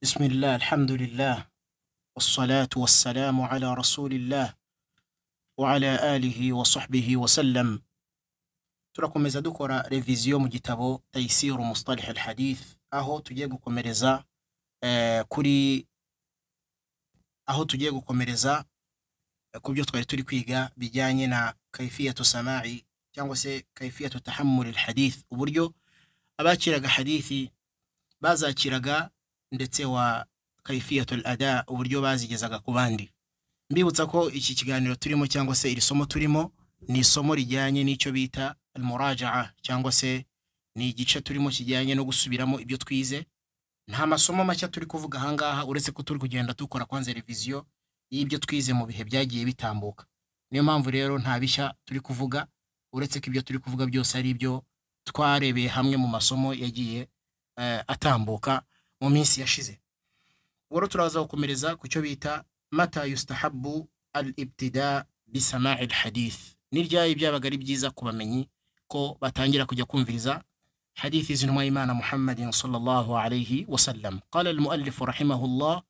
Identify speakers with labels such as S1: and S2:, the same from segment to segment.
S1: بسم الله الحمد لله والصلاة والسلام على رسول الله وعلى آله وصحبه وسلم. Turakomeza dukora reviziyo mu gitabo Taysiru Mustalih al-Hadith, aho tugiye gukomereza kuri aho tugiye gukomereza ku byo twari turi kwiga bijyanye na kayfiyatu sama'i cyangwa se kayfiyatu tahammul al-hadith, uburyo abakiraga hadithi bazakiraga ndetse wa kayfiyatu al-ada, uburyo bazigezaga ku bandi. Mbibutsa ko iki kiganiro turimo cyangwa se iri somo turimo ni isomo rijyanye n'icyo bita al-muraja'a, cyangwa se ni igice turimo kijyanye no gusubiramo ibyo twize. Nta masomo mashya turi kuvuga ahangaha, uretse ko turi kugenda dukora kwanza reviziyo y'ibyo twize mu bihe byagiye bitambuka. Niyo mpamvu rero nta bishya turi kuvuga, uretse ko ibyo turi kuvuga byose ari ibyo twarebeye hamwe mu masomo yagiye atambuka mu minsi yashize. Ubwo turaza gukomereza ku cyo bita mata yustahabbu al-ibtida bisama'i al-hadith, ni ryari byabaga ari byiza ku bamenyi ko batangira kujya kumviriza hadithi z'intumwa y'Imana Muhammadin sallallahu alayhi wasallam. Qala al-muallif rahimahullah,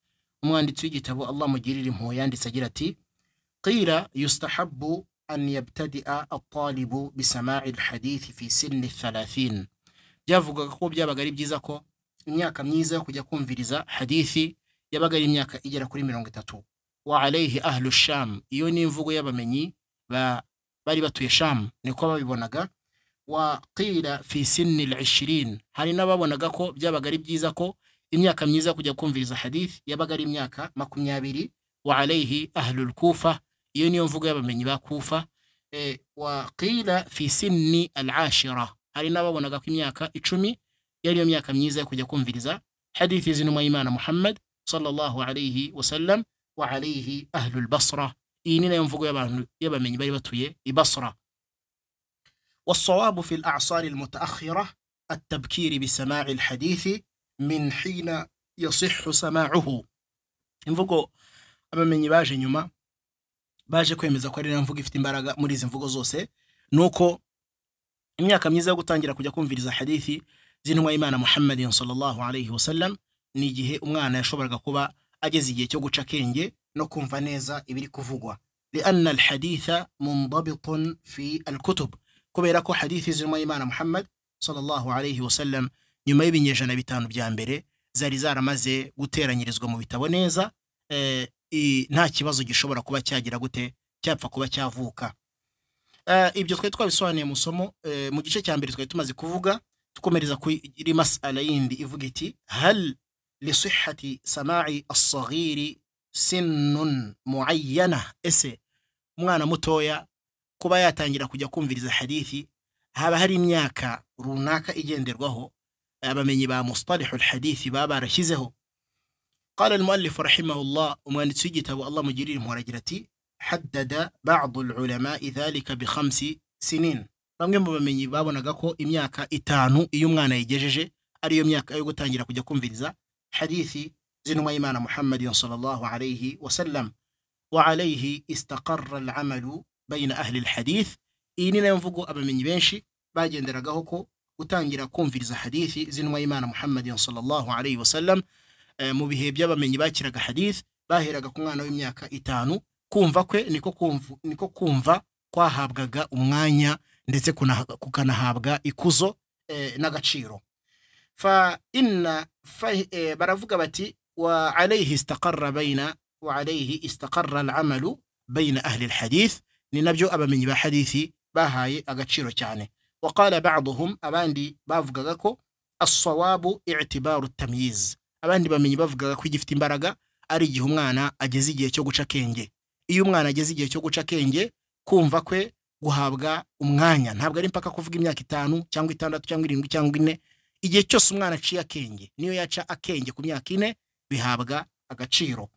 S1: umwanditsi w'igitabo Allah mugirire impuhwe yanditse agira ati: qila yustahabbu an yabtadi'a at-talibu bisama'i al-hadith fi sinni 30. Byavugaga ko byabaga ari byiza ko imyaka myiza yo kujya kumviriza hadithi yabaga ari imyaka igera kuri 30. Wa alayhi ahlu Sham, iyo ni imvugo y'abamenyi bari batuye Sham, niko babibonaga. Wa qila fi sinni al-20, hari n'ababonaga ko byabaga ari byiza ko imyaka myiza kujya kumviriza hadith yabaga ari imyaka 20. Wa alayhi ahlu al-Kufa, iyo niyo mvugo y'abamenyi ba Kufa. Wa qila fi sinni al-10, hari n'ababonaga ko imyaka 10 yari yo myaka myiza yo kujya kumviriza hadithi z'intumwa y'Imana Muhammad sallallahu alayhi wasallam. Wa alayhi ahlu al-Basra, iyi ni nayo mvugo y'abantu y'abamenyi bari batuye i Basra. والصواب في الأعصار المتأخرة التبكير بسماع الحديث من حين يصح سماعه. Imvugo abamenyi baje nyuma baje kwemeza ko ari nayo mvugo ifite imbaraga muri izi mvugo zose, nuko imyaka myiza yo gutangira kujya kumviriza hadithi z'intumwa y'Imana Muhammadin sallallahu alayhi wasallam ni igihe umwana yashoboraga kuba ageze igihe cyo guca akenge no kumva neza ibiri kuvugwa. لأن الحديث منضبط في الكتب, kubera ko hadithi z'intumwa y'Imana Muhammad sallallahu alayhi wasallam nyuma y'ibinyejana 5 bya mbere zari zaramaze guteranyirizwa mu bitabo neza, nta kibazo gishobora kuba cyagira gute cyapfa kuba cyavuka. Ibyo twari twabisobanuye mu somo mu gice cya mbere twari tumaze kuvuga, tukomereza kuri mas'ala yindi ivuga iti: hal lisihhati sama'i as-saghiri sinnun muayyana, ese umwana mutoya kuba yatangira kujya kumviriza hadithi haba hari imyaka runaka igenderwaho abamenyi ba mustalihul hadithi baba barashyizeho? Qala al-muallif rahimahullah, umwanditsi w'igitabo Allah mugirire impuhwe aragira ati: haddada ba'd al-ulama dhalika bi 5 sinin. Bamwe mu bamenyi babonaga ko imyaka 5 iyo umwana yigejeje ariyo myaka yo gutangira kujya kumviriza hadithi z'intumwa y'Imana Muhammadin sallallahu alayhi wasallam. Wa alayhi istaqarra al-amalu bayna ahli al-hadith, iyi ni nayo mvugo abamenyi benshi bagenderagaho ko gutangira kumviriza hadithi z'intumwa y'Imana Muhammadin sallallahu alayhi wasallam mu bihe by'abamenyi bakiraga hadith baheraga ku mwana w'imyaka 5. Kumva kwe niko kumva kwahabwaga umwanya ndetse kukanahabwa ikuzo n'agaciro. Fa inna baravuga bati: wa alayhi istaqarra bayna wa alayhi istaqarra al-amalu bayna ahli al-hadith, ni nabyo abamenyi ba hadithi bahaye agaciro cyane. Waqala ba'dhum, abandi bavugaga ko as-sawabu i'tibaru at-tamyiz, abandi bamenyi bavugaga ko igifite imbaraga ari igihe umwana ageze igihe cyo guca akenge. Iyo umwana ageze igihe cyo guca akenge, kumva kwe guhabwa umwanya, ntabwo ari impaka kuvuga imyaka 5 cyangwa 6 cyangwa 7 cyangwa 4. Igihe cyose umwana aciye akenge, niyo yaca akenge ku myaka 4 bihabwa agaciro.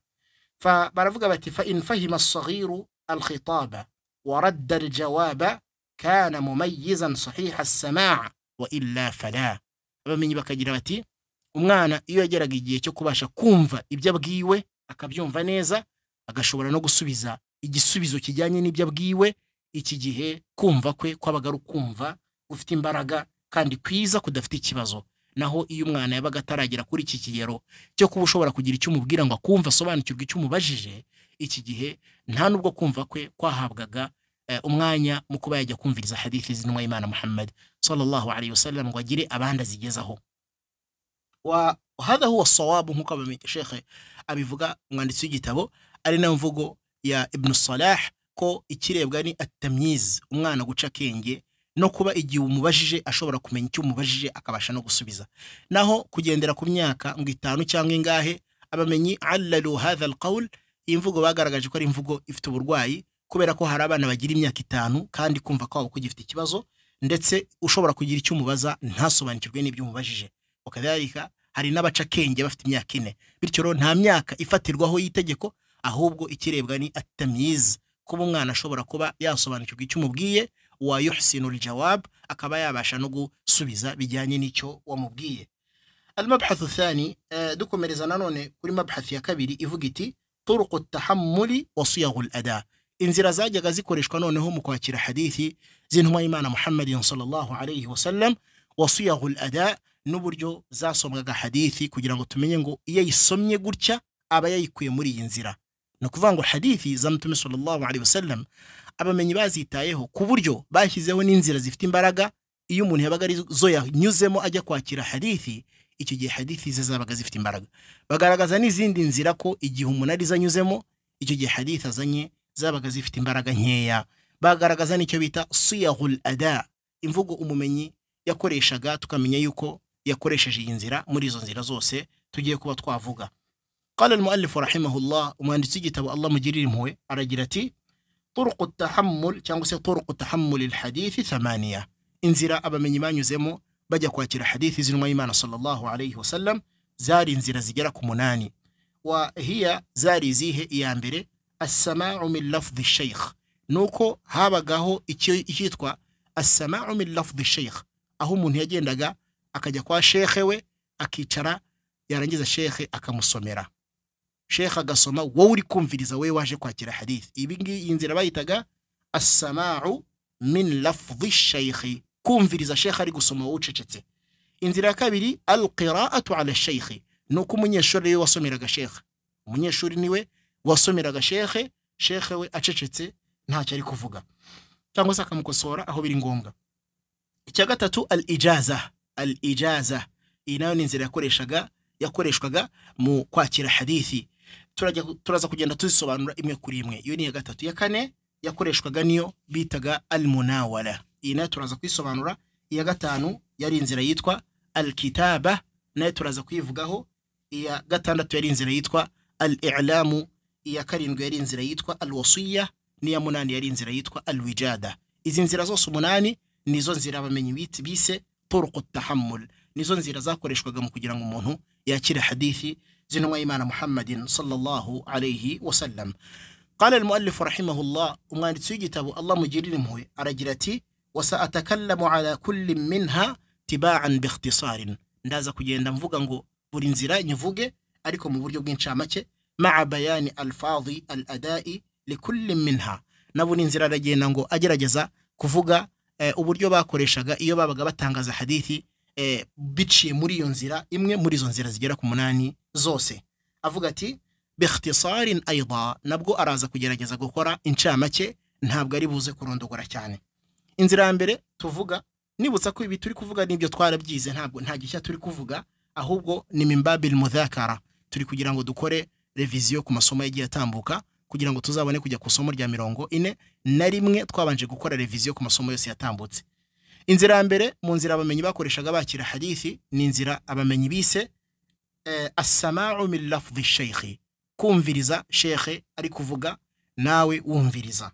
S1: Fa baravuga bati: fa in fahima as-saghiru al-khitaba wa radda al-jawaba kana mumayyizan sahiha as-sama' wa illa fala. Abamenyi bakagira bati umwana iyo yageraga igihe cyo kubasha kumva ibyo abwiwe akabyumva neza, agashobora no gusubiza igisubizo kijyanye n'ibyo abwiwe, iki gihe kumva kwe kwabaga ari ukumva gufite imbaraga kandi kwiza kudafite ikibazo. Naho iyo umwana yabaga ataragera kuri iki kigero cyo kuba ushobora kugira icyo umubwira ngo akumva asobanukirwe icyo umubajije, iki gihe nta nubwo kumva kwe kwahabwaga umwanya mu kuba yajya kumviriza hadithi z'intumwa y'Imana Muhammad sallallahu alayhi wasallam ngo agire abandi azigezaho. Wa hadha huwa sawabu, nkuko shekhe abivuga umwanditsi w'igitabo, ari nayo mvugo ya Ibn Salah, ko ikirebwa ni at-tamyiz, umwana guca akenge no kuba igihe umubajije ashobora kumenya icyo umubajije akabasha no gusubiza. Naho kugendera ku myaka ngo itanu cyangwa ingahe, abamenyi allalu hadha alqawl, imvugo bagaragaje ko ari imvugo ifite uburwayi, kubera ko hari abana bagira imyaka 5 kandi kumva kwabo kugifite ikibazo, ndetse ushobora kugira icyo umubaza ntasobanukirwe n'ibyo umubajije. Wakadhalika hari n'abaca akenge bafite imyaka 4. Bityo rero nta myaka ifatirwaho y'itegeko, ahubwo ikirebwa ni at-tamyiz, kuba umwana ashobora kuba yasobanukirwa icyo umubwiye, wa yuhsinu al-jawab, akaba yabasha no gusubiza bijyanye n'icyo wamubwiye. Al-mabhath athani, dukomereza nanone kuri mabhath ya kabiri ivuga iti turuqu at-tahammuli wa siyaghu al-ada, inzira zajyaga zikoreshwa noneho mu kwakira hadithi z'intumwa y'Imana Muhammadin sallallahu alayhi wasallam, wa siyaghu al-ada, n'uburyo zasomwaga hadithi kugira ngo tumenye ngo iyo yisomye gutya aba yayikuye muri iyi nzira. Ni ukuvuga ngo hadithi za Mtume sallallahu alayhi wasallam abamenyi bazitayeho ku buryo bashyizeho n'inzira zifite imbaraga. Iyo umuntu yabaga ari zo yanyuzemo ajya kwakira hadithi, icyo gihe hadithi ze zabaga zifite imbaraga. Bagaragaza n'izindi nzira ko igihe umuntu ari zanyuzemo, icyo gihe hadithi azanye zabaga zifite imbaraga nkeya. Bagaragaza n'icyo bita siyahul ada, imvugo umumenyi yakoreshaga tukamenya yuko yakoresheje iyi nzira muri izo nzira zose tugiye kuba twavuga. Qala al-muallif rahimahullah, umwanditsi w'igitabo Allah mugirire impuhwe, aragira ati turuqu at-tahammul cyangwa se turuqu tahammul al-hadith 8, inzira abamenyi banyuzemo bajya kwakira hadithi z'intumwa y'Imana sallallahu alayhi wasallam zari inzira zigera ku 8. Wa hiya, zari zihe? Iya mbere as-sama'u min lafdhi ash-shaykh, nuko habagaho icyitwa as-sama'u min lafdhi ash-shaykh, aho umuntu yagendaga akajya kwa shekhe we akicara, yarangiza shekhe akamusomera, shekhe agasoma, wowe uri kumviriza, wowe waje kwakira hadith. Ibi ngiyi inzira bayitaga as-sama'u min lafdhi ash-shaykh, kumviriza shekhe ari gusoma wowe ucecetse. Inzira ya kabiri al-qira'atu ala ash-shaykh, nuko umunyeshuri we wasomeraga shekhe, umunyeshuri niwe wasomeraga shekhe, shekhe we acecetse ntacyo ari kuvuga cyangwa se akamukosora aho biri ngombwa. Icya gatatu al-ijaza, al-ijaza iyi nayo ni inzira yakoreshwaga mu kwakira hadithi. Turaza kugenda tuzisobanura imwe kuri imwe. Iyo ni iya gatatu. Ya kane yakoreshwaga niyo bitaga al-munawala, iyi nayo turaza kuyisobanura. Iya gatanu yari inzira yitwa al-kitaba, nayo turaza kuyivugaho. Iya gatandatu yari inzira yitwa al-i'lamu, iya karindwi yari inzira yitwa al-wasiya, n'iya munani yari inzira yitwa al-wijada. Izi nzira zose 8 nizo nzira abamenyi bise turuqu at-tahammul, nizo nzira zakoreshwaga mu kugira ngo umuntu yakire hadithi z'intumwa y'Imana Muhammadin sallallahu alayhi wasallam. Qala al-muallif rahimahullah, umwanditsi w'igitabo Allah mugirire impuhwe, aragira ati wa sa'atakallamu ala kulli minha tiba'an bi ikhtisarin, ndaza kugenda mvuga ngo buri nzira nyivuge ariko mu buryo bw'incamake, ma'a bayani alfadhi al-ada'i likulli minha, na buri nzira aragenda ngo agerageza kuvuga uburyo bakoreshaga iyo babaga batangaza hadithi biciye muri iyo nzira, imwe muri izo nzira zigera ku 8 zose. Avuga ati biikhtisarin ayda, nabwo araza kugerageza gukora incamake, ntabwo ari buze kurondogora cyane. Inzira ya mbere tuvuga, nibutsa ko ibi turi kuvuga nibyo twarabyize, ntabwo nta gishya turi kuvuga, ahubwo ni mimbabil mudhakara, turi kugira ngo dukore revision ku masomo yagiye atambuka, kugira ngo tuzabone kujya ku somo rya 41 twabanje gukora revision ku masomo yose yatambutse. Inzira ya mbere mu nzira abamenyi bakoreshaga bakira hadithi ni inzira abamenyi bise as-sama'u min lafdhi ash-shaykh, kumviriza shekhe ari kuvuga nawe wumviriza.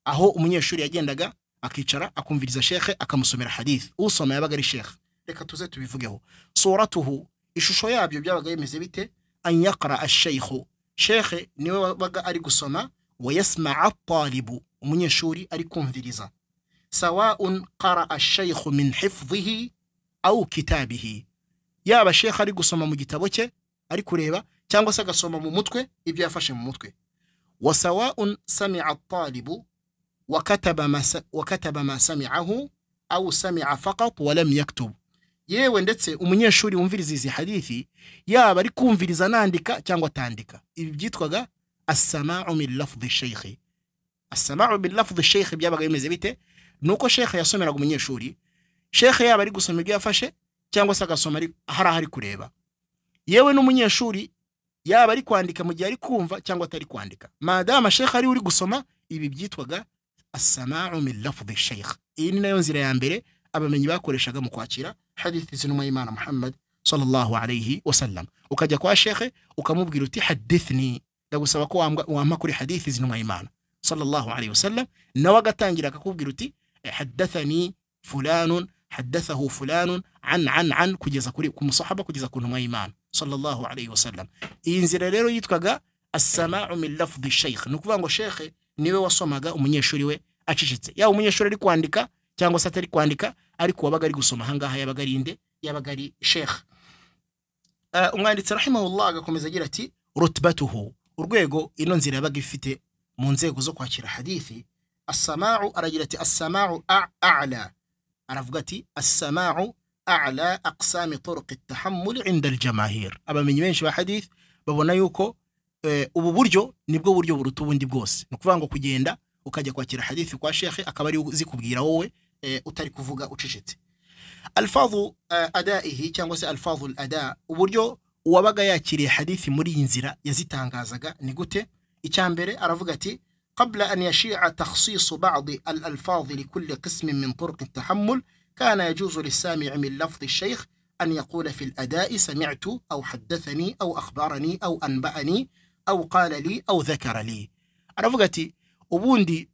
S1: Aho umunyeshuri yagendaga akicara akumviriza shekhe akamusomera hadith, usoma yabaga ari shekhe. Reka tuze tubivugeho. Suratuhu, ishusho yabyo byabaga bimeze bite? An yaqra ash-shaykh, shekhe niwe wabaga ari gusoma, wa yasma'a at-talibu, umunyeshuri ari kumviriza. Sawa'un qara'a ash-shaykh min hifdhihi aw kitabihi, yaba shekhe ari gusoma mu gitabo cye ari kureba cyangwa se agasoma mu mutwe ibyo yafashe mu mutwe. Wa sawa'un sami'a at-talibu wa kataba ma sami'ahu aw sami'a faqat wa lam yaktub, Yewe ndetse umunyeshuri wumviriza izi hadithi yaba ari kumviriza anandika cyangwa atandika, ibi byitwaga as-sama'u min lafdhi sheikh. As-sama'u min lafdhi sheikh byabaga bimeze bite? Nuko sheikh yasomeraga umunyeshuri, sheikh yaba ari gusoma ibyo yafashe cyangwa se agasoma ari hari ahari kureba. Yewe n'umunyeshuri yaba ari kwandika mu gihe ari kumva cyangwa atari kwandika, madama sheikh ari uri gusoma, ibi byitwaga as-sama'u min lafdhi sheikh. Iyi ni nayo nzira ya mbere abamenyi bakoreshaga mu kwakira hadithi z'intumwa y'Imana Muhammad sallallahu alayhi wasallam. Ukajya kwa shekhe ukamubwira uti hadithni, ndagusaba ko wampa kuri hadithi z'intumwa y'Imana sallallahu alayhi wasallam, nawe agatangira akakubwira uti haddathani fulanun haddathahu fulanun an an an, kugeza kuri ku musahaba, kugeza ku ntumwa y'Imana sallallahu alayhi wasallam. Iyi nzira rero yitwaga as-sama'u min lafdhi sheikh. Ni ukuvuga ngo shekhe niwe wasomaga umunyeshuri we acecetse, yaba umunyeshuri ari kwandika cyangwa se atari kwandika, ariko wabaga ari gusoma ahangaha yabaga ari inde? Yabaga ari sheikh. Umwanditsi rahimahullah agakomeza agira ati rutbatuhu, urwego ino nzira yabaga ifite mu nzego zo kwakira hadithi. As-sama'u, aragira ati as-sama'u a'la, aravuga ati as-sama'u a'la aqsami turuq at-tahammul 'inda al-jamaahir. Abamenyi benshi ba hadith babona yuko ubu buryo nibwo buryo buruta ubundi bwose. Ni ukuvuga ngo kugenda ukajya kwakira hadithi kwa shekhe akaba ari zikubwira wowe utari kuvuga ucecetse. Alfadhu adaihi cyangwa se alfadhu al-ada, uburyo uwabaga yakiriye hadithi muri iyi nzira yazitangazaga ni gute? Icya mbere aravuga ati qabla an yashi'a takhsis ba'd al-alfadh li kulli qism min turuq at-tahammul kana yajuzu lis-sami' min lafdh ash-shaykh an yaqula fi al-ada'i sami'tu aw haddathani aw akhbarani aw anba'ani aw qala li aw dhakara li. Aravuga ati ubundi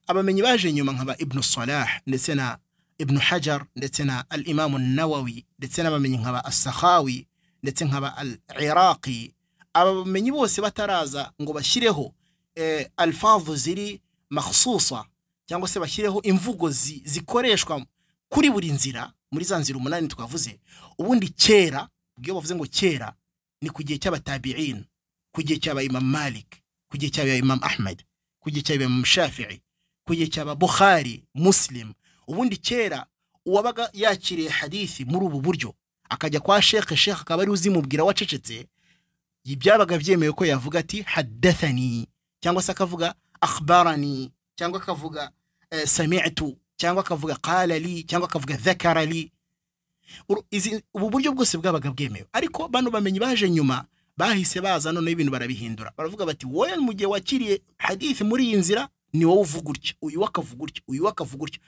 S1: abamenyi baje nyuma nkaba Ibn Salah ndetse na Ibn Hajar ndetse na al-Imam an-Nawawi ndetse n'abamenyi nkaba as-Sakhawi ndetse nkaba al-Iraqi, abamenyi bose bataraza ngo bashyireho alfadhu ziri makhsusa cyangwa se bashyireho imvugo zikoreshwa kuri buri nzira muri za nzira 8 twavuze. Ubundi kera, iyo bavuze ngo kera ni ku gihe cy'abatabi'in, ku gihe cy'aba Imam Malik, ku gihe cy'aba Imam Ahmad, ku gihe cy'aba Imam Shafi'i, ku gihe cy'aba Bukhari, Muslim. Ubundi kera uwabaga yakiriye hadithi muri ubu buryo akajya kwa shekhe, shekhe akaba ari uzimubwira wacecetse, byabaga byemewe ko yavuga ati haddathani, cyangwa se akavuga akhbarani, cyangwa akavuga sami'tu, cyangwa akavuga qala li, cyangwa akavuga dhakara li. Ubu buryo bwose bwabaga bwemewe. Ariko bano bamenyi baje nyuma bahise baza none ibintu barabihindura, baravuga bati wowe mu gihe wakiriye hadithi muri iyi nzira ni wowe uvuga utya, uyu akavuga utya, uyu akavuga utya.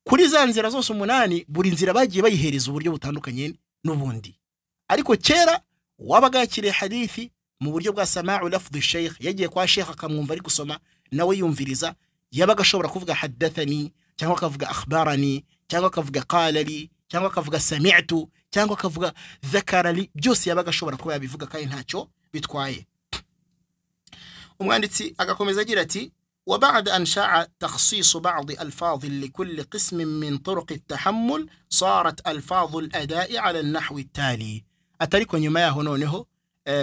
S1: Kuri za nzira zose 8 buri nzira bagiye bayihereza uburyo butandukanye n'ubundi. Ariko kera wabaga yakiriye hadithi mu buryo bwa sama'u lafdhi sheikh, yagiye kwa sheikh akamwumva ari gusoma nawe yumviriza, yabaga ashobora kuvuga haddathani cyangwa akavuga akhbarani cyangwa akavuga qala li cyangwa akavuga sami'tu cyangwa akavuga dhakara li, byose yabaga ashobora kuba yabivuga kandi ntacyo bitwaye. Umwanditsi agakomeza agira ati وبعد أن شاع تخصيص بعض ألفاظ لكل قسم من طرق التحمل صارت ألفاظ الأداء على النحو التالي. Atariko nyuma yaho noneho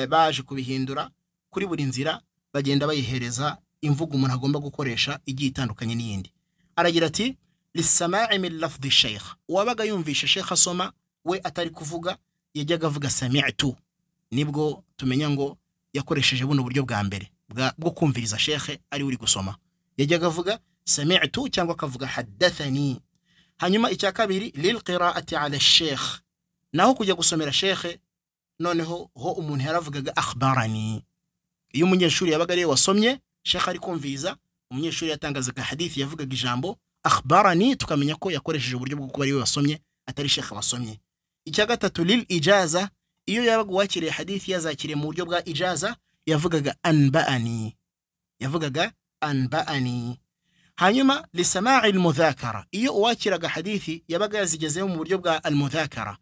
S1: baje kubihindura kuri buri nzira bagenda bayihereza imvugo umuntu agomba gukoresha igiye itandukanye n'iyindi. Aragira ati lisama'i min lafdhi sheikh, uwabaga yumvishe sheikh asoma we atari kuvuga yajyaga avuga sami'tu, nibwo tumenya ngo yakoresheje buno buryo bwa mbere bwo kumviriza shekhe ari uri gusoma, yajyaga avuga sami'tu cyangwa akavuga haddathani. Hanyuma icya kabiri lilqira'ati ala sheikh, naho kujya gusomera shekhe noneho ho umuntu yaravugaga akhbarani. Iyo umunyeshuri yabaga ari wasomye shekhe ari kumviriza, umunyeshuri yatangazaga hadithi yavugaga ijambo akhbarani, tukamenya ko yakoresheje uburyo bwo kuba ari we wasomye atari shekhe wasomye. Icya gatatu lil ijaza, iyo yabaga wakiriye hadithi yazakiriye mu buryo bwa ijaza yavugaga anba'ani, yavugaga anba'ani. Hanyuma lisama'i almudhakara, iyo uwakiraga hadithi yabaga yazigezeho mu buryo bwa almudhakara,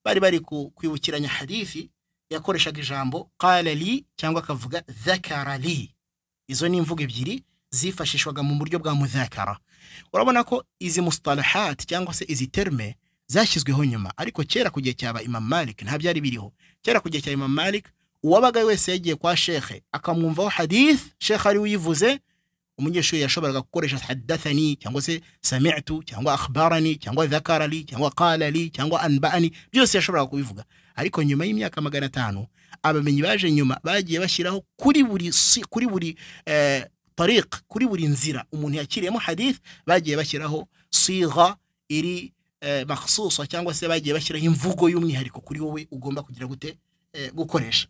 S1: bari kwibukiranya hadithi, yakoreshaga ijambo qala li cyangwa akavuga dhakara li. Izo ni imvugo ebyiri zifashishwaga mu buryo bwa mudhakara. Urabona ko izi mustalahat cyangwa se izi terme zashyizweho nyuma, ariko kera ku gihe cyaba Imam Malik nta byari biriho. Kera ku gihe cya Imam Malik uwabaga wese yagiye kwa shekhe akamwumvaho hadith, shekhe ari uyivuze, Umunyeshuri yashoboraga gukoresha haddathani cyangwa se sami'tu cyangwa akhbarani cyangwa dhakarali cyangwa qala li cyangwa anba'ani, byose yashoboraga kubivuga. Ariko nyuma y'imyaka 500 abamenyi baje nyuma bagiye bashyiraho kuri buri tariq, kuri buri nzira umuntu yakiriyemo hadith, bagiye bashyiraho sigha iri makhsusa, cyangwa se bagiye bashyiraho imvugo y'umwihariko kuri wowe ugomba kugira gute gukoresha.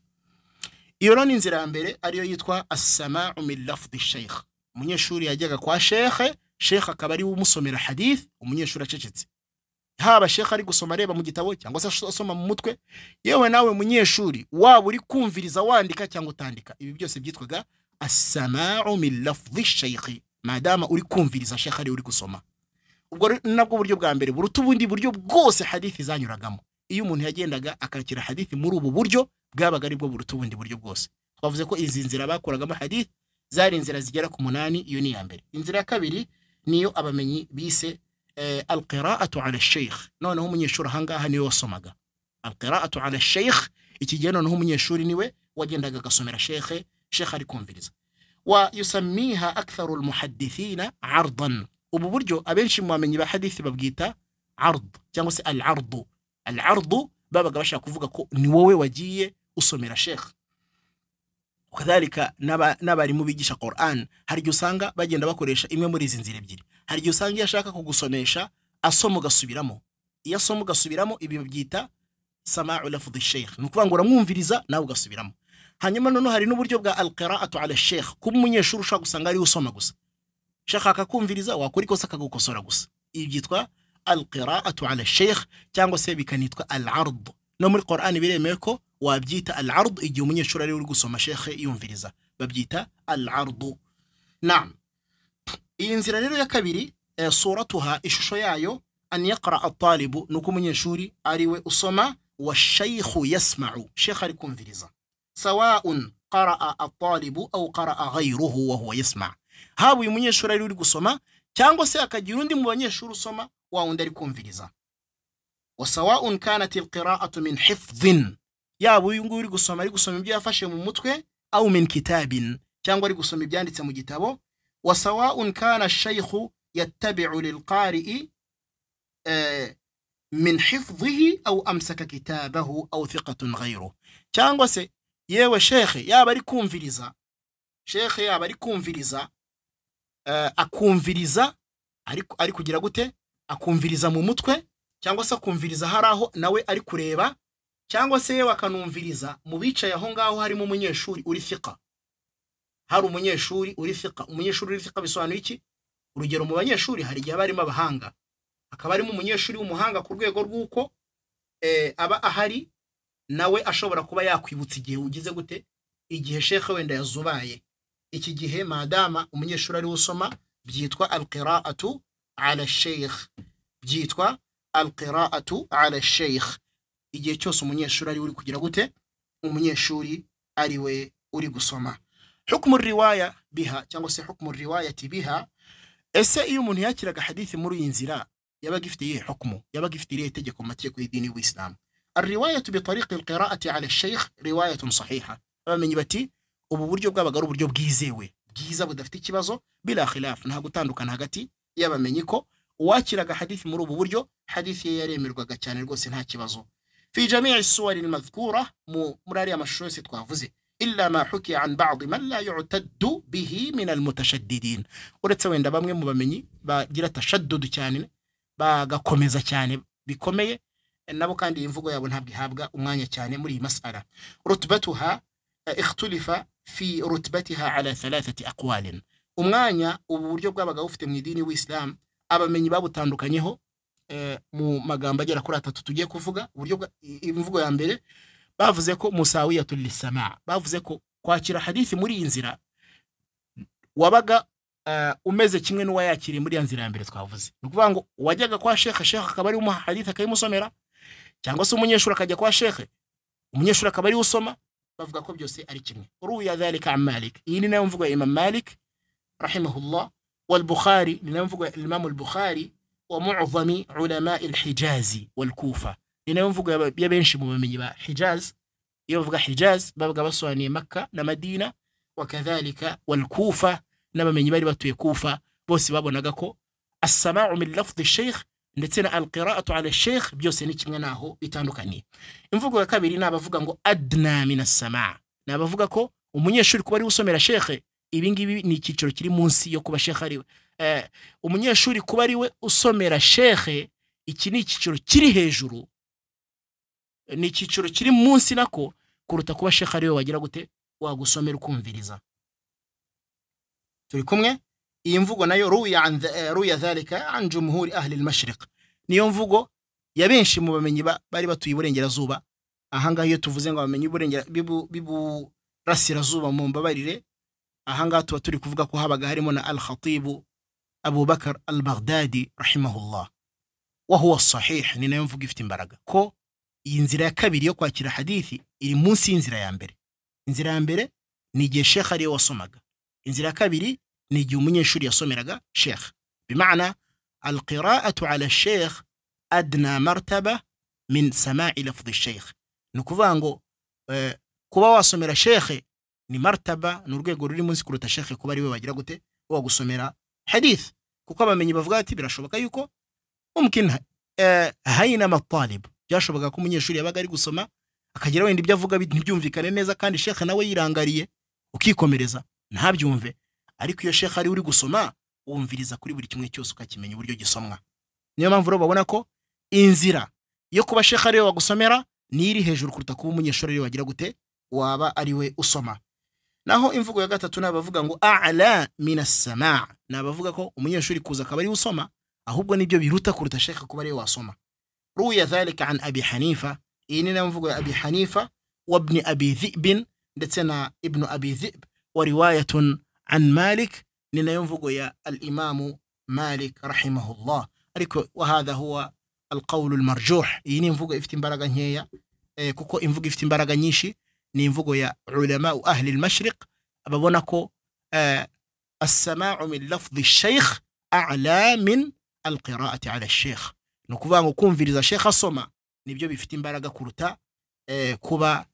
S1: Iyo rero ni inzira ya mbere, ariyo yitwa as-sama'u min lafdhi sheikh. Umunyeshuri yajyaga kwa shekhe, shekhe akaba ari we umusomera hadith, umunyeshuri acecetse. Haba shekhe ari gusoma areba mu gitabo cyangwa se asoma mu mutwe, yewe nawe munyeshuri waba uri kumviriza wandika cyangwa utandika, ibi byose byitwaga as-sama'u min lafdhi sheikh, madama uri kumviriza shekhe ari uri gusoma. Ubwo nabwo buryo bwa mbere buruta ubundi buryo bwose hadithi zanyuragamo. Iyo umuntu yagendaga akakira hadithi muri ubu buryo, bwabaga ari bwo buruta ubundi buryo bwose. Twavuze ko izi nzira bakoragamo hadithi zari inzira zigera ku 8. Iyo ni iya mbere. Inzira ya kabiri niyo abamenyi bise alqira'atu ala sheikh. Noneho umunyeshuri ahangaha niwe wasomaga alqira'atu ala sheikh. Iki gihe noneho umunyeshuri niwe wagendaga agasomera shekhe, shekhe ari kumviriza. Wa yusammiha aktharu almuhaddithina ardan. Ubu buryo abenshi mu bamenyi ba hadithi babwita ard cyangwa se al-ardu. Al-ardu babaga bashaka kuvuga ko ni wowe wagiye usomera shekhe. Kadhalika n'abarimu bigisha Qur'an, hari igihe usanga bagenda bakoresha imwe muri izi nzira ebyiri. Hari igihe usanga iyo ashaka kugusomesha asoma ugasubiramo. Iyo asoma ugasubiramo, ibi babyita sama'u lafdhi sheikh, ni ukuvuga ngo uramwumviriza nawe ugasubiramo. Hanyuma noneho hari n'uburyo bwa alqira'atu ala sheikh, kuba umunyeshuri ushaka gusanga ari usoma gusa, shekh akakumviriza, wakora ikosa akagukosora gusa. Ibi byitwa alqira'atu ala sheikh cyangwa se bikanitwa al-ard. No muri Qur'an biremewe ko wabyita al-ard igihe umunyeshuri ari uri gusoma shekhe yumviriza, babyita al-ard. Naam. Iyi nzira rero ya kabiri, suratuha, ishusho yayo, an yaqra at-talibu, nuko umunyeshuri ari we usoma, wa shaykhu yasma'u, shekhe ari kumviriza. Sawa'un qara'a at-talibu aw qara'a ghayruhu wa huwa yasma'. Haba uyu munyeshuri ari uri gusoma cyangwa se akagira undi mu banyeshuri usoma, wa wundi ari kumviriza. Wa sawa'un kanat al-qira'atu min hifdhin, yaba uyu nguyu uri gusoma ari gusoma ibyo yafashe mu mutwe, au min kitabin, cyangwa ari gusoma ibyanditse mu gitabo. Wa sawa'un kana ash-shaykhu yattabi'u lil-qari'i min hifdhihi aw amsaka kitabahu aw thiqatun ghayruhu, cyangwa se yewe shekhe yaba ari kumviriza, shekhe yaba ari kumviriza, akumviriza ari kugira gute, akumviriza mu mutwe cyangwa se akumviriza hari aho nawe ari kureba, cyangwa se yewe akanumviriza mu bicaye aho ngaho harimo umunyeshuri uri thiqa. Hari umunyeshuri uri thiqa. Umunyeshuri uri thiqa bisobanuye iki? Urugero mu banyeshuri hari igihe barimo abahanga, akaba arimo umunyeshuri w'umuhanga ku rwego rw'uko aba ahari nawe ashobora kuba yakwibutsa igihe ugize gute, igihe shekhe wenda yazubaye. Iki gihe madama umunyeshuri ari usoma byitwa alqira'atu ala sheikh, byitwa alqira'atu ala sheikh. Igihe cyose umunyeshuri ari uri kugira gute, umunyeshuri ari we uri gusoma. Hukmu riwaya biha cyangwa se hukmu riwayati biha. Ese iyo umuntu yakiraga hadithi muri iyi nzira yabaga ifite iyihe hukmu, yabaga ifite irihe tegeko mu mategeko y'idini y'Ubuislamu? Arriwayatu bi tariqi alqira'ati ala sheikh riwayatun sahiha. Abamenyi bati ubu buryo bwabaga ari uburyo bwizewe, bwiza, budafite ikibazo, bila khilaf, nta gutandukana hagati y'abamenyi ko uwakiraga hadithi muri ubu buryo hadithi ye yaremerwaga cyane rwose nta kibazo. Fi jami'i suwari al-madhkura, muri ariya mashusho yose twavuze, illa ma hukiya an ba'd man la yu'taddu bihi min al-mutashaddidin, uretse wenda bamwe mu bamenyi bagira tashaddud cyane, bagakomeza cyane bikomeye, nabo kandi imvugo yabo ntabwo ihabwa umwanya cyane muri iyi mas'ala. Rutbatuha ikhtulifa fi rutbatiha ala thalathati aqwalin. Umwanya ubu buryo bwabaga bufite mu idini w'Islam abamenyi babutandukanyeho mu magambo agera kuri atatu tugiye kuvuga. Uburyo imvugo ya mbere bavuze ko musawiyatul lisama, bavuze ko kwakira hadithi muri iyi nzira wabaga umeze kimwe n'uwayakiriye muri ya nzira ya mbere twavuze. Ni ukuvuga ngo wajyaga kwa shekhe, shekhe akaba ari umuha hadithi akayimusomera, cyangwa se umunyeshuri akajya kwa shekhe, umunyeshuri akaba ari usoma, bavuga ko byose ari kimwe. Ruya dhalika an Malik, iyi ni nayo mvugo ya Imam Malik rahimahullah, wal Bukhari, ni nayo mvugo ya Imam al-Bukhari, wa mu'dhami ulama al-Hijazi wal Kufa, ni nayo mvugo ya benshi mu bamenyi ba Hijaz. Iyo bavuga Hijaz bavuga basobanuye Makka na Madina, wakadhalika wal Kufa, n'abamenyi bari batuye Kufa bose babonaga ko as-sama'u min lafdhi sheikh ndetse na al-qira'atu ala sheikh byose ni kimwe naho bitandukaniye. Imvugo ya kabiri ni abavuga ngo adna min as-sama', ni abavuga ko umunyeshuri kuba ari usomera sheikh, ibi ngibi ni icyiciro kiri munsi yo kuba sheikh ari we. Umunyeshuri kuba ari we usomera sheikh, iki ni icyiciro kiri hejuru, ni icyiciro kiri munsi nako kuruta kuba sheikh ari we wagira gute wagusomera ukumviriza. Turi kumwe? Iyi mvugo nayo ruya dhalika an jumhuri ahli al-mashriq, niyo mvugo ya benshi mu bamenyi bari batuye iburengerazuba. Ahangaha iyo tuvuze ngo abamenyi b'iburasirazuba mu mbabarire, ahangaha tuba turi kuvuga ko habaga harimo na al-Khatib Abu Bakr al-Baghdadi rahimahullah, wa huwa sahih. Ni nayo mvugo ifite imbaraga ko iyi nzira ya kabiri yo kwakira hadithi iri munsi y'inzira ya mbere. Inzira ya mbere ni igihe sheikh ariwe wasomaga, inzira ya kabiri ni igihe umunyeshuri yasomeraga sheikh. Bimaana alqira'atu ala sheikh adna martaba min sama'i lafdhi sheikh, ni ukuvuga ngo kuba wasomera sheikh ni martaba, ni urwego ruri munsi kuruta sheikh kuba ariwe wagira gute wagusomera hadith. Kuko abamenyi bavuga ati birashoboka yuko mumkin hainama talib, byashoboka ko umunyeshuri yabaga ari gusoma akagira wenda ibyo avuga ntibyumvikane neza, kandi sheikh nawe yirangariye ukikomereza ntabyumve. Ariko iyo sheikh ari uri gusoma wumviriza kuri buri kimwe cyose ukakimenya uburyo gisomwa. Niyo mpamvu rero babona ko inzira yo kuba sheikh ari we wagusomera ni iri hejuru kuruta kuba umunyeshuri ari wagira gute waba ari we usoma. Naho imvugo ya gatatu nabavuga ngo a'la min as-sama', nabavuga ko umunyeshuri kuza akaba ari usoma ahubwo nibyo biruta kuruta sheikh kuba ari we wasoma. Ruya dhalika an Abi Hanifa, iyi ni mvugo ya Abi Hanifa wa ibn Abi Dhi'b ndetse na ibn Abi Dhi'b, wa riwayatun an Malik, ni nayo mvugo ya al-Imam Malik rahimahullah. Ariko wa hadha huwa al-qawl al-marjuh, iyi ni imvugo ifite imbaraga nkeya, kuko imvugo ifite imbaraga nyinshi ni imvugo ya ulama ahli al-mashriq ababona ko as-sama'u min lafdhi ash-shaykh a'la min al-qira'ati 'ala ash-shaykh, ni ukuvuga ngo kumviriza sheikh asoma nibyo bifite imbaraga kuruta kuba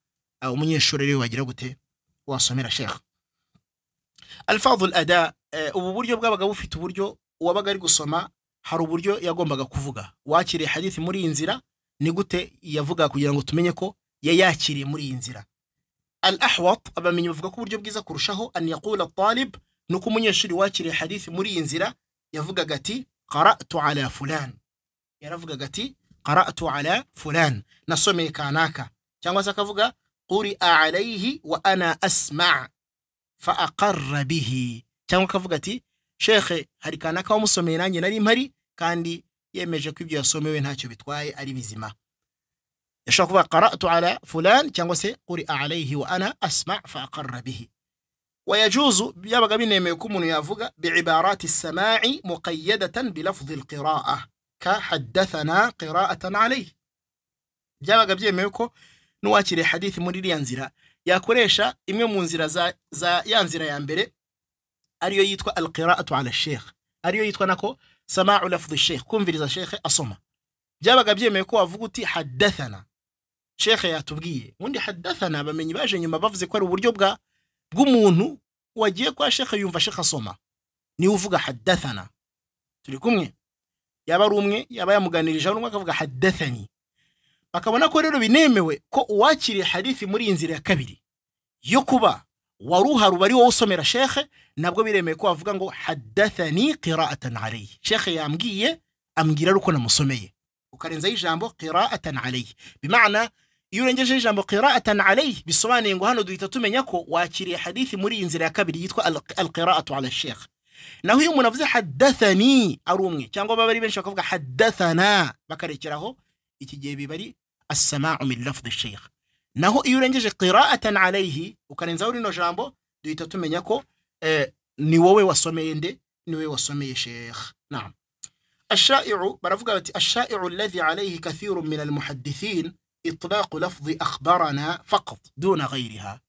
S1: umunyeshuri rero wagira gute wasomera sheikh. Alfadhu al-ada, ubu buryo bwabaga bufite uburyo uwabaga ari gusoma hari uburyo yagombaga kuvuga. Wakiriye hadithi muri iyi nzira ni gute yavuga kugira ngo tumenye ko yayakiriye muri iyi nzira. Al-ahwat, abamenyi bavuga ko uburyo bwiza kurushaho an yaqula at-talib, nuko umunyeshuri wakiriye hadithi muri iyi nzira yavugaga ati qara'tu ala fulan, yaravugaga ati qara'tu ala fulan, nasomeye kanaka, cyangwa se akavuga quri'a alayhi wa ana asma' fa aqarra bihi, cyangwa akavuga ati shekhe hari kanaka wamusomeye nanjye nari mpari kandi yemeje ko ibyo yasomewe ntacyo bitwaye ari bizima. Yashobora kuvuga qara'tu ala fulan cyangwa se quri'a alayhi wa ana asma' fa aqarra bihi. Wayajuzu, byabaga binemewe ko umuntu yavuga bi'ibarati as-sama'i muqayyadatan bi lafdhi al-qira'ah ka haddathana qira'atan alayhi. Byabaga byemewe ko n'uwakiriye hadithi muri iriya nzira yakoresha imwe mu nzira za ya nzira ya mbere ariyo yitwa al-qira'atu ala sheikh, ariyo yitwa nako sama'u lafdhi sheikh, kumviriza sheikh asoma. Byabaga byemewe ko wavuga uti haddathana, sheikh yatubwiye. Ubundi haddathana bamenyi baje nyuma bavuze ko ari uburyo bw'umuntu wagiye kwa sheikh yumva sheikh asoma, ni uvuga haddathana. Turi kumwe? Yaba ari umwe yaba yamuganirije ari umwe akavuga haddathani. Bakabona ko rero binemewe ko uwakiriye hadithi muri iyi nzira ya kabiri yo kuba waruharu bari wowe usomera sheikh, nabwo biremewe ko wavuga ngo haddathani qira'atan alayhi, sheikh yambwiye ambwira uko namusomeye, ukarenzaho ijambo qira'atan alayhi. Bimaana iyo urengeje ijambo qira'atan alayhi bisobanuye ngo hano duhita tumenya ko wakiriye hadithi muri iyi nzira ya kabiri yitwa al-qira'atu ala sheikh. Naho iyo umuntu avuze haddathani ari umwe cyangwa baba ari benshi bakavuga haddathana bakarekeraho, iki gihe biba ari as-sama'u min lafdhi sheikh. Naho iyo urengeje qira'atan alayhi ukarenzaho rino jambo duhita tumenya ko ni wowe wasomeye nde, ni wowe wasomeye sheikh. Naam. Ash-sha'i'u, baravuga bati ash-sha'i'u alladhi alayhi kathirun min al-muhaddithin itlaq lafdhi akhbarana faqat duna ghayriha.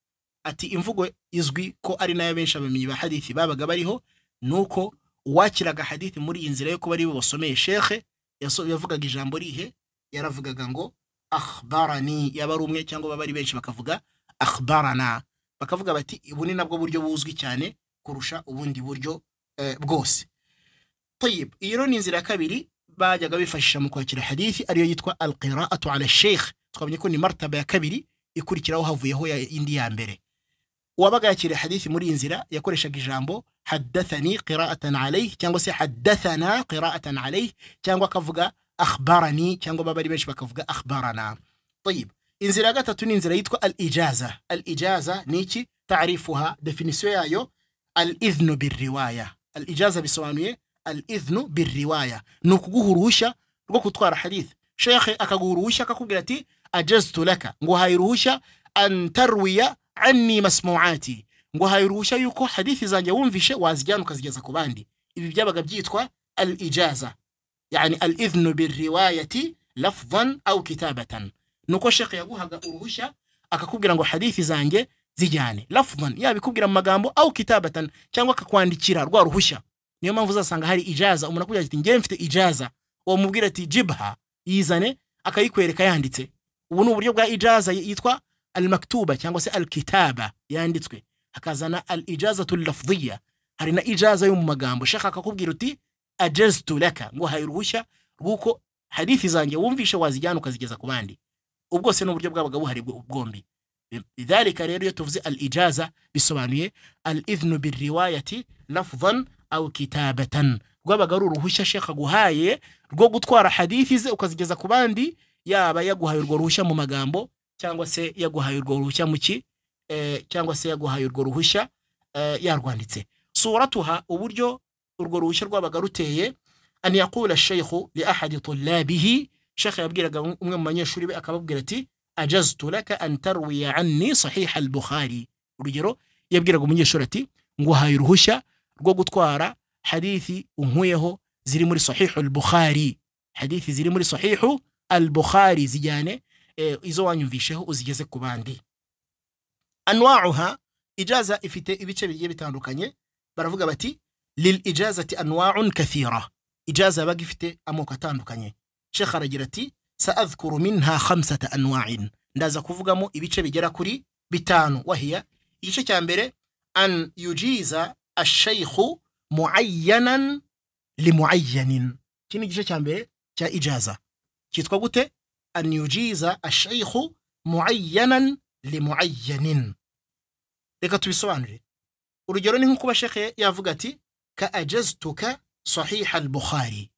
S1: Ati imvugo izwi ko ari nayo benshi abamenyi ba hadithi babaga bariho nuko uwakiraga hadithi muri iyi nzira yo kuba ari bo basomeye sheikh yavugaga ijambo rihe, yaravugaga ngo akhbarani, yaba ari umwe cyangwa baba ari benshi bakavuga akhbarana, bakavuga bati ubu ni nabwo buryo buzwi cyane kurusha ubundi buryo bwose. Tayib, iyo ni inzira ya kabiri bajyaga bifashisha mu kwakira hadithi, ariyo yitwa alqira'atu ala sheikh. Twabonye ko ni martaba ya kabiri ikurikiraho havuyeho ya indi ya mbere. Uwabaga yakira hadithi muri iyi nzira yakoreshaga ijambo haddathani qira'atan alayhi, cyangwa se haddathana qira'atan alayhi, cyangwa akavuga akhbarani, cyangwa baba ari benshi bakavuga akhbarana. Tayib, inzira ya gatatu ni inzira yitwa al-ijaza. Al-ijaza ni iki? Ta'rifuha, definition yayo, al-idhnu birriwaya. Al-ijaza bisobanuye al-idhnu birriwaya, ni ukuguha uruhushya rwo gutwara hadith. Sheikh akaguha uruhushya akakubwira ati ajaztu laka, nguhaye uruhushya an tarwiya anni masmu'ati, nguhaye uruhushya yuko hadithi zanjye wumvishe wazijyana ukazigeza ku bandi. Ibi byabaga byitwa al-ijaza, yani al-idhnu birriwayati lafdhan au kitabatan. Nuko Sheikh yaguhaga uruhushya akakubwira ngo hadithi zanjye zijyane lafdhan, yabikubwira mu magambo, au kitabatan, cyangwa akakwandikira rwa ruhushya. Niyo mpamvu uzasanga hari ijaza, umuntu akubwira ati ngiye mfite ijaza, uwo mubwira ati jibha, yizane, akayikwereka yanditse. Ubu ni uburyo bwa ijaza yitwa al-maktuba cyangwa se al-kitaba, yanditswe. Hakazana al-ijazatu al-lafdhiyya, hari na ijaza yo mu magambo. Sheikh akakubwira uti ajaztu laka, ngo haye uruhushya rw'uko hadithi zanjye wumvishe wazijyana ukazigeza ku bandi. Ubwo se n'uburyo bwabaga buhari bwombi. Lidhalika rero iyo tuvuze al-ijaza bisobanuye al-idhnu birriwayati lafdhan au kitabatan, rwabaga ari uruhushya Sheikh aguhaye rwo gutwara hadithi ze ukazigeza ku bandi, yaba yaguhaye urwo ruhushya mu magambo cyangwa se yaguhaye urwo ruhushya mu ki, cyangwa se yaguhaye urwo ruhushya yarwanditse. Suratuha, uburyo urwo ruhushya rwabaga ruteye, an yaqula ash-shaykh li ahadi tullabihi, Sheikh yabwiraga umwe mu banyeshuri be akababwira ati ajaztu laka an tarwiya anni sahih al-Bukhari. Urugero yabwiraga umunyeshuri ati nguhaye uruhushya rwo gutwara hadithi unkuyeho ziri muri sahih al-Bukhari, hadithi ziri muri sahih al-Bukhari zijyane, izo wanyumvisheho uzigeze ku bandi. Anwa'uha, ijaza ifite ibice bigiye bitandukanye. Baravuga bati lil ijazati anwa'un kathira, ijaza yabaga ifite amoko atandukanye. Sheikh aragira ati sa'adhkuru minha khamsata anwa'in, ndaza kuvugamo ibice bigera kuri 5. Wahiya, igice cya mbere, an yujiza ash-shaykhu mu'ayyanan li mu'ayyanin. Iki ni igice cya mbere cya ijaza cyitwa gute? An yujiza ash-shaykhu mu'ayyanan li mu'ayyanin. Reka tubisobanure. Urugero ni nko Sheikh yavuga ati ka ajaztuka sahih al-Bukhari.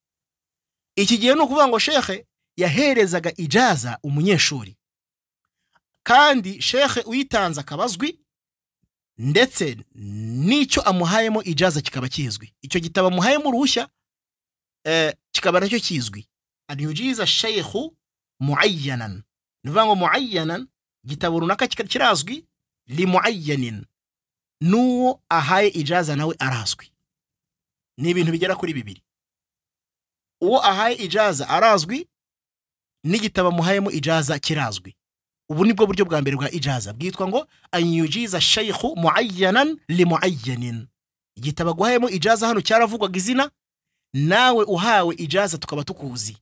S1: Iki gihe ni ukuvuga ngo Sheikh yaherezaga ijaza umunyeshuri, kandi Sheikh uyitanze akabazwi, ndetse n'icyo amuhayemo ijaza kikaba kizwi, icyo gitabo amuhayemo uruhushya kikaba nacyo kizwi. An yujiza sheikh muayyanan, ni ukuvuga ngo muayyanan igitabo runaka kirazwi, li muayyanin, n'uwo ahaye ijaza nawe arazwi. Ni ibintu bigera kuri 2. Uwo ahaye ijaza arazwi, n'igitabo amuhayemo ijaza kirazwi. Ubu nibwo buryo bwa mbere bwa ijaza bwitwa ngo an yujiza sheikh muayyanan li muayyanin. Igitabo aguhayemo ijaza hano cyaravugwaga izina, nawe uhawe ijaza tukaba tukuzi,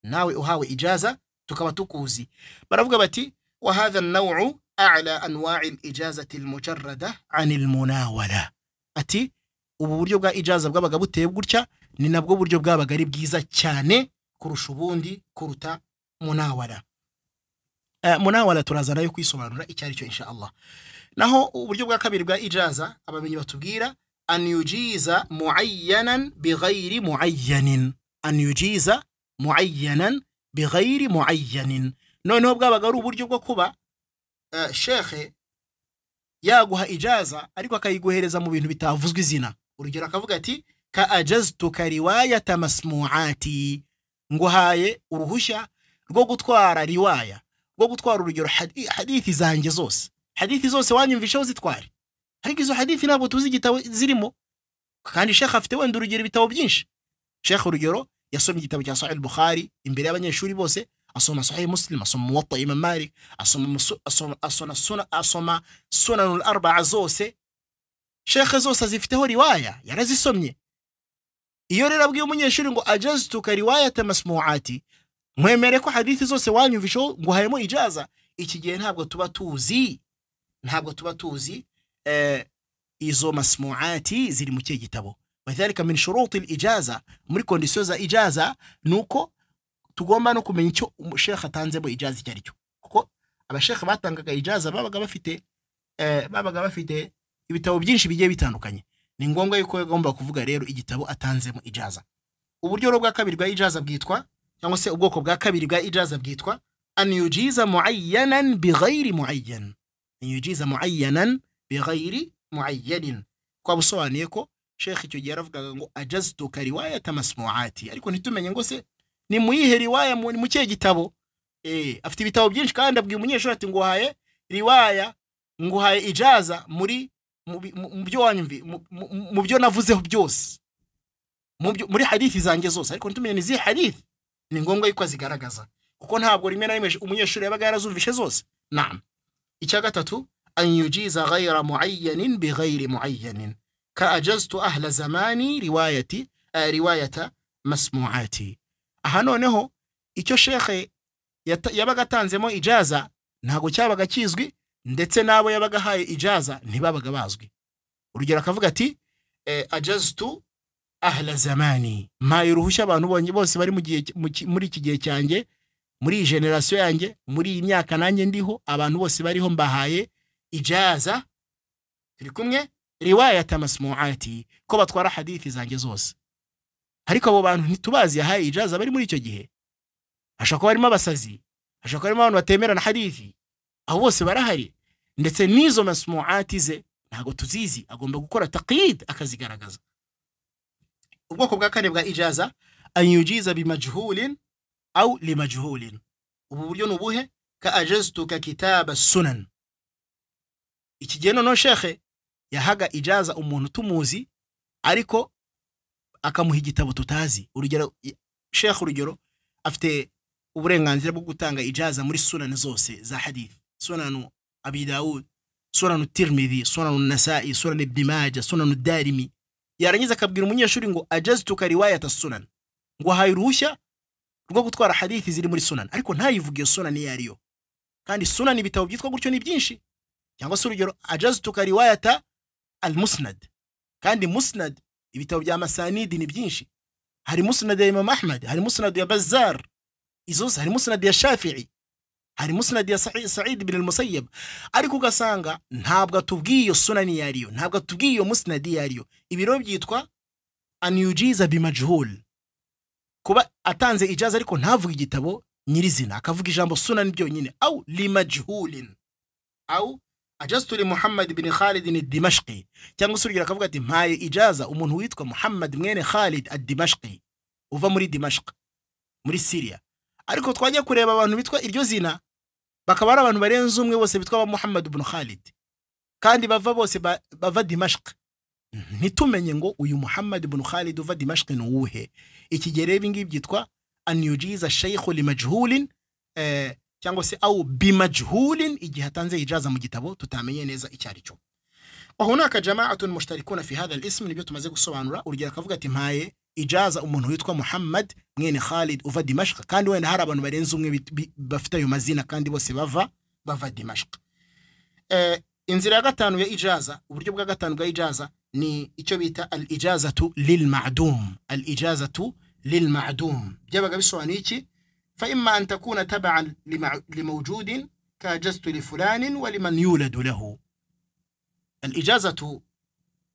S1: nawe uhawe ijaza tukaba tukuzi. Baravuga bati wa hadha an-naw'u a'la anwa'i al-ijazati al-mujarrada 'an al-munawala. Ati ubu buryo bwa ijaza bwabaga buteye gutya ni nabwo buryo bwabaga ari bwiza cyane kurusha ubundi, kuruta munawala. Munawala turaza nayo kwisobanura icyo ari cyo insha Allah. Naho uburyo bwa kabiri bwa ijaza abamenyi batubwira an yujiza muayyanan bighayri muayyanin, an yujiza muayyanan bighayri muayyanin. Noneho bwabaga ari uburyo bwo kuba shekhe yaguha ijaza ariko akayiguhereza mu bintu bitavuzwe izina. Urugero akavuga ati ka ajaztuka riwayata masmu'ati, nguhaye uruhushya rwo gutwara riwaya, rwo gutwara urugero hadithi zanjye zose, hadithi zose wanyumvisheho zitware, ariko izo hadithi ntabwo tuzi igitabo zirimo, kandi shekhe afite wenda urugero ibitabo byinshi. Shekhe urugero yasomye igitabo cya Sahih al-Bukhari imbere y'abanyeshuri bose, asoma Sahih Muslim, asoma Muwatta Imam Malik, asoma Sunan al-Arba'a zose. Shekhe zose azifiteho riwaya, yarazisomye. Iyo rero abwiye umunyeshuri ngo ajaztuka riwayata masmu'ati, mwemere ko hadithi zose wanyumvisheho ngo harimo ijaza, iki gihe ntabwo tuba tuzi, ntabwo tuba tuzi Izo masmuati ziri mu kihe gitabo? Wadhalika min shuruti al-ijaza, muri condition za ijaza nuko tugomba no kumenya icyo shekhe atanzemo ijaza icyo aricyo, kuko abashekhe batangaga ijaza babaga bafite ibitabo byinshi bigiye bitandukanye. Ni ngombwa yuko agomba kuvuga rero igitabo atanzemo ijaza. Uburyo bwa kabiri bwa ijaza bwitwa, cyangwa se ubwoko bwa kabiri bwa ijaza bwitwa an yujiza muayyanan bighayri muayyan, an yujiza muayyanan bighayri muayyanin. Kwa busobanuye ko shekhe icyo gihe yaravugaga ngo ajaztuka riwayata masmuati, ariko ntitumenye ngo se ni muyihe riwaya, mu kihe gitabo. Afite ibitabo byinshi kandi abwiye umunyeshuri ati nguhaye riwaya, nguhaye ijaza muri mu byo wanyumvi, mu byo navuzeho byose, muri hadithi zanjye zose, ariko ntitumenye ni zihe hadithi. Ni ngombwa yuko azigaragaza, kuko ntabwo rimwe na rimwe umunyeshuri yabaga yarazumvishe zose. Naam. Icya gatatu, an yujiza ghayra muayyanin bighayri muayyanin, ka ajaztu ahla zamani riwayati riwayata masmuati. Aha noneho icyo shekhe yabaga atanzemo ijaza ntabwo cyabaga kizwi, ndetse n'abo yabaga ahaye ijaza ntibabaga bazwi. Urugero akavuga ati ajaztu ahla zamani, mpaye uruhushya abantu bose bari mu gihe muri iki gihe cyanjye, muri iyi generation yanjye, muri iyi myaka nanjye ndiho, abantu bose bariho mbahaye ijaza, turi kumwe, riwayata masmuati, ko batwara hadithi zanjye zose. Ariko abo bantu ntitubazi yahaye ijaza bari muri icyo gihe. Ashobora kuba harimo abasazi, ashobora kuba harimo abantu batemerana hadithi, aho bose barahari, ndetse n'izo masmuati ze ntabwo tuzizi, agomba gukora taqyid akazigaragaza. Ubwoko bwa kane bwa ijaza, an yujiza bimajhulin au limajhulin. Ubu buryo ni ubuhe? Ka ajaztuka kitaba sunan. Iki gihe noneho shekhe yahaga ijaza umuntu tumuzi, ariko akamuha igitabo tutazi. Urugero shekhe, urugero afite uburenganzira bwo gutanga ijaza muri sunan zose za hadith, sunanu Abi Daud, sunanu Tirmidhi, sunanu Nasa'i, sunanu Ibn Majah, sunanu Darimi. Yarangiza akabwira umunyeshuri ngo ajaztuka riwayata sunan, ngo ahaye uruhushya rwo gutwara hadithi ziri muri sunan, ariko ntayivuge iyo sunan iyo ariyo, kandi sunan ibitabo byitwa gutyo ni byinshi. Cyangwa se urugero ajaztuka riwayata al-musnad, kandi musnad ibitabo bya masanidi ni byinshi, hari musnad ya Imam Ahmad, hari musnad ya Bazzar, izo hari musnad ya Shafi'i, hari musnad ya Sa'id ibn al-Musayyib, ariko ugasanga ntabwo atubwiye iyo sunan iyo ariyo, ntabwo atubwiye iyo musnad iyo ariyo. Ibiro byitwa an yujiza bimajhul, kuba atanze ijaza ariko ntavuge igitabo nyirizina, akavuga ijambo sunan byonyine, au limajhulin, au ajaztu li Muhammad ibn Khalid ad-Dimashqi, cyangwa se urugero akavuga ati mpaye ijaza umuntu witwa Muhammad mwene Khalid ad-Dimashqi uva muri Dimashq muri Syria, ariko twajya kureba abantu bitwa iryo zina bakaba ari abantu barenze umwe bose bitwa Muhammad ibn Khalid, kandi bava bose bava Dimashq, ntitumenye ngo uyu Muhammad ibn Khalid uva Dimashq ni uwuhe. Iki gihe rero ibi ngibi byitwa an yujiza shaykhu limajhulin, cyangwa se au bimajhulin, igihe atanze ijaza mu gitabo tutamenye neza icyo ari cyo. Wa hunaka jama'atun mushtarikuna fi hadha al-ism, nibyo tumaze gusobanura. Urugero akavuga ati mpaye ijaza umuntu witwa Muhammad mwene Khalid uva Dimashq, kandi wenda hari abantu barenze umwe bafite ayo mazina kandi bose bava Dimashq. Inzira ya gatanu ya ijaza, uburyo bwa gatanu bwa ijaza ni icyo bita al-ijazatu lil-ma'dum. Al-ijazatu lil-ma'dum byabaga bisobanuye iki? Fa imma an takuna tab'an limawjudin ka ajaztu li fulanin wa liman yuladu lahu. Al-ijazatu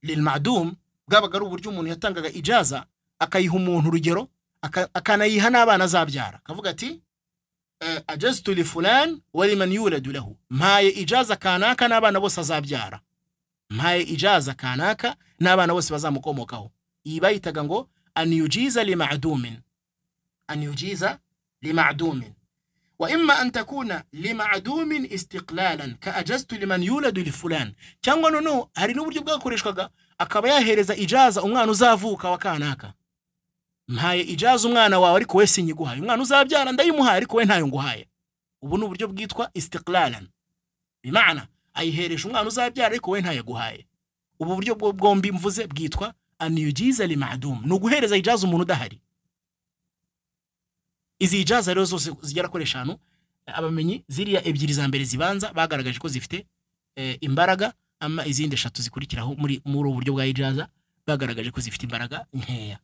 S1: lil-ma'dum bwabaga ari uburyo umuntu yatangaga ijaza akayiha umuntu, urugero akanayiha n'abana azabyara, akavuga ati ajaztu li fulan wa liman yuladu lahu, mpaye ijaza kanaka n'abana bose azabyara, mpaye ijaza kanaka n'abana bose bazamukomokaho. Iyi bayitaga ngo an yujiza lima'dumin, an yujiza lima'dumin. Wa imma an takuna lima'dumin istiqlalan ka ajaztu liman yuladu li fulan, cyangwa noneho hari n'uburyo bwakoreshwaga akaba yahereza ijaza umwana uzavuka wa kanaka, mpaye ijaza umwana wawe ariko we sinyiguhaye, umwana uzabyara ndayimuhaye ariko we ntayo nguhaye. Ubu ni uburyo bwitwa istiqlalan, bimaana ayihereje umwana uzabyara ariko we ntayaguhaye. Ubu buryo bwombi mvuze bwitwa an yujiza lima'dum, ni uguhereza ijaza umuntu udahari. Izi ijaza rero zose zigera kuri eshanu, abamenyi ziriya ebyiri za mbere zibanza bagaragaje ko zifite imbaraga, Ama izindi eshatu zikurikiraho muri ubu buryo bwa ijaza bagaragaje ko zifite imbaraga nkeya.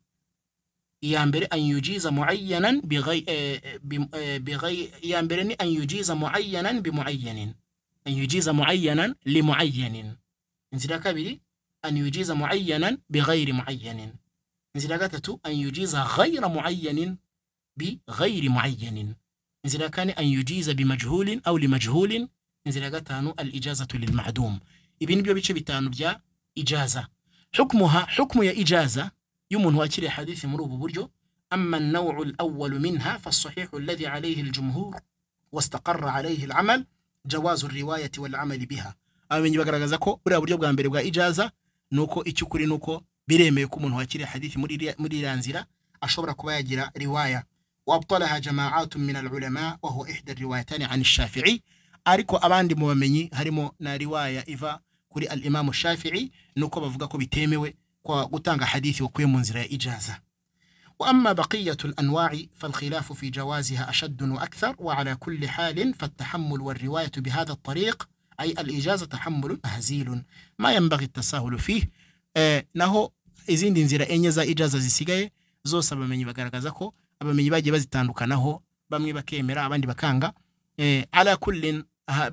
S1: Iya mbere an yujiza muayyanan bi iya mbere ni an yujiza muayyanan bi muayyanin, an yujiza muayyanan li muayyanin. Inzira ya kabiri an yujiza muayyanan bi ghayri muayyanin. Inzira ya gatatu an yujiza ghayra muayyanin bi ghayri muayyanin. Inzira ya kane an yujiza bi majhulin aw li majhulin. Inzira ya gatanu al ijazatu lil ma'dum. Ibi nibyo bice bitanu bya ijaza. Hukmuha, hukmu ya ijaza y'umuntu wakiriye hadithi muri ubu buryo. Amma an-naw'u al-awwal minha fa-as-sahihu alladhi alayhi al-jumhur wastaqarra alayhi al-amal jawazu ar-riwayati wal-amali biha. Abamenyi bagaragaza ko buriya buryo bwa mbere bwa ijaza nuko icyukuri nuko biremeye ko umuntu wakiriye hadithi muri iriya nzira ashobora kuba yagira riwaya. Wabtalaha jama'atun min al-ulama wa huwa ihda ar-riwayatani 'an ash-Shafi'i. Ariko abandi mu bamenyi harimo na riwaya iva kuri al-Imam Shafi'i nuko bavuga ko bitemewe kwa gutanga hadithi wakuye mu nzira ya ijaza. Wa amma baqiyatu al-anwa'i fal-khilafu fi jawaziha ashadd wa akthar wa ala kulli halin fat-tahammul war-riwayatu bihadha at-tariq ay al-ijaza tahammulun hazilun ma yanbaghi at-tasahulu fihi. Naho izindi nzira enye za ijaza zisigaye zose abamenyi bagaragaza ko abamenyi bagiye bazitandukanaho, bamwe bakemera abandi bakanga. Ala kullin,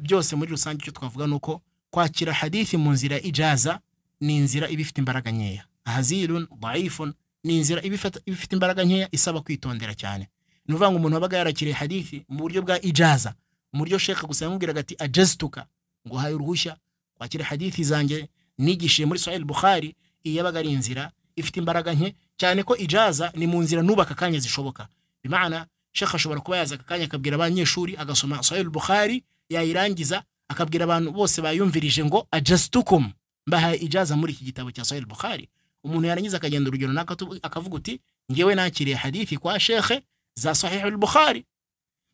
S1: byose muri rusange icyo twavuga nuko kwakira hadithi mu nzira ijaza ni inzira ibifite imbaraga nkeya. Hazilun dhaifun ni inzira ibifite imbaraga nkeya isaba kwitondera cyane. Ni ukuvuga ngo umuntu wabaga yarakiriye hadithi mu buryo bwa ijaza, mu buryo shekha gusa yamubwiraga ati ajaztuka, ngo haye uruhushya kwakira hadithi zanjye nigishije muri Sahih Bukhari, iyi yabaga ari inzira ifite imbaraga nke cyane ko ijaza ni mu nzira nubaka kanya zishoboka. Bimaana shekha ashobora kuba yaza akanya akabwira abanyeshuri agasoma Sahih Bukhari, yayirangiza akabwira abantu bose bayumvirije ngo ajaztukum, mbahaye ijaza muri iki gitabo cya Sahih Bukhari. Umuntu yarangiza akagenda urugero akavuga uti ngewe nakiriye hadithi kwa shekhe za Sahih Bukhari.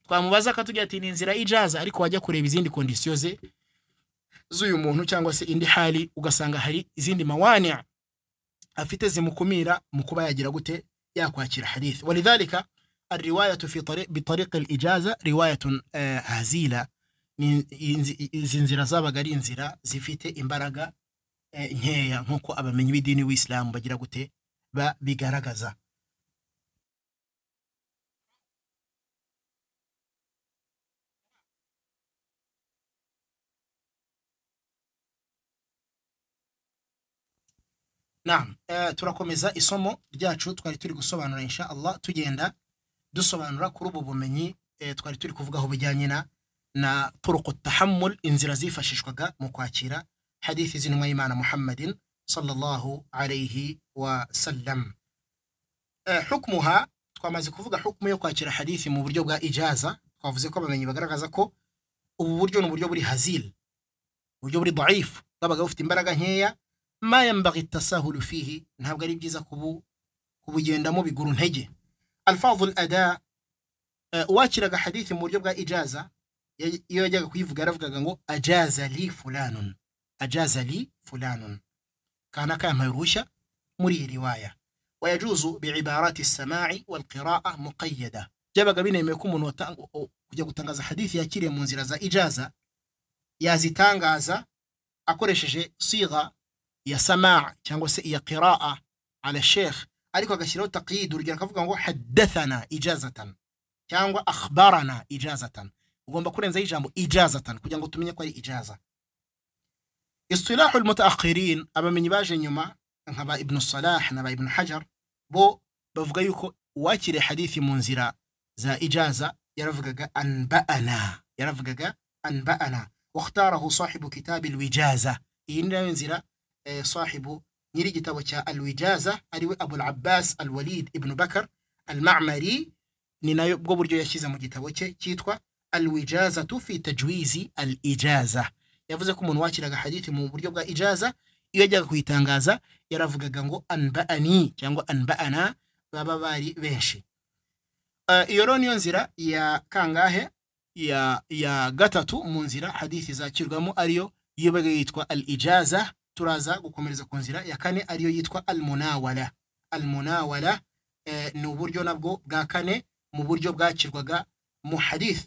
S1: Twamubaza akatubwira ati ni inzira ijaza, ariko wajya kureba izindi conditions ze z'uyu muntu cyangwa se indi hali ugasanga hari izindi mawani afite zimukumira mu kuba yagira gute yakwakira hadithi. Walidhalika الرواية في طريق بطريق الإجازة رواية هزيلة. Izi nzira zabaga ari inzira zifite imbaraga nkeya nkuko abamenyi b'idini w'Islam bagira gute bigaragaza. Naam, turakomeza isomo ryacu twari turi gusobanura insha Allah, tugenda dusobanura kuri ubu bumenyi twari turi kuvugaho bijyanye na turuq at-tahammul, inzira zifashishwaga mu kwakira hadithi z'intumwa y'Imana Muhammadin sallallahu alayhi wa sallam. Hukmuha, twamaze kuvuga hukmu yo kwakira hadithi mu buryo bwa ijaza. Twavuze ko abamenyi bagaragaza ko ubu buryo ni uburyo buri hazil, uburyo buri dhaif, bwabaga bufite imbaraga nkeya. Ma yanbaghi at-tasahulu fihi, ntabwo ari byiza kubugendamo biguru ntege. Alfadhu al-ada, uwakiraga hadithi mu buryo bwa ijaza iyo yajyaga kuyivuga yaravugaga ngo ajaza li fulanun, ajaza li fulanun, kana kampaye uruhushya muri iyi riwaya. Wayajuzu biibarati as-sama'i wal-qira'a muqayyada, byabaga binemewe ko umuntu kujya gutangaza hadithi yakiriye mu nzira za ijaza yazitangaza akoresheje sigha ya sama' cyangwa se iya qira'a ala sheikh, ariko agashyiraho taqyid, urugero akavuga ngo haddathana ijazatan cyangwa akhbarana ijazatan. Ugomba kurenzaho ijambo ijazatan kugira ngo tumenye ko ari ijaza. Istilahu al-mutaakhirin, abamenyi baje nyuma nka ba Ibn Salah na ba Ibn Hajar, bo bavuga yuko uwakiriye hadithi mu nzira za ijaza yaravugaga anba'ana, yaravugaga anba'ana. Wakhtarahu sahibu kitab al-wijaza, iyi ni nayo nzira sahibu nyiri igitabo cya al-wijaza ariwe Abu al-Abbas al-Walid ibn Bakr al-Ma'mari, ni nayo bwo buryo yashyize mu gitabo cye cyitwa al-wijazatu fi tajwizi al-ijaza. Yavuze ko umuntu wakiraga hadithi mu buryo bwa ijaza iyo yajyaga kuyitangaza yaravugaga ngo anba'ani cyangwa anba'ana, baba bari benshi. Iyo rero niyo nzira ya kangahe ya gatatu mu nzira hadithi zakirwamo, ariyo yabaga yitwa al-ijaza. Turaza gukomereza ku nzira ya kane ariyo yitwa al-munawala. Al-munawala ni uburyo nabwo bwa kane mu buryo bwakirwaga mu hadith,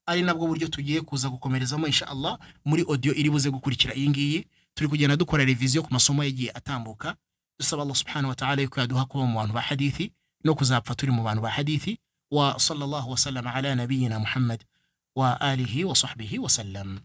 S1: ari nabwo buryo tugiye kuza gukomerezamo insha Allah muri audio iri buze gukurikira iyi ngiyi. Turi kugenda dukora reviziyo ku masomo yagiye atambuka. Dusaba Allah subhanahu wa ta'ala yuko yaduha kuba mu bantu ba hadithi no kuzapfa turi mu bantu ba hadithi. Wa sallallahu wasallam ala nabiyina Muhammad wa alihi wa sahbihi wa sallam.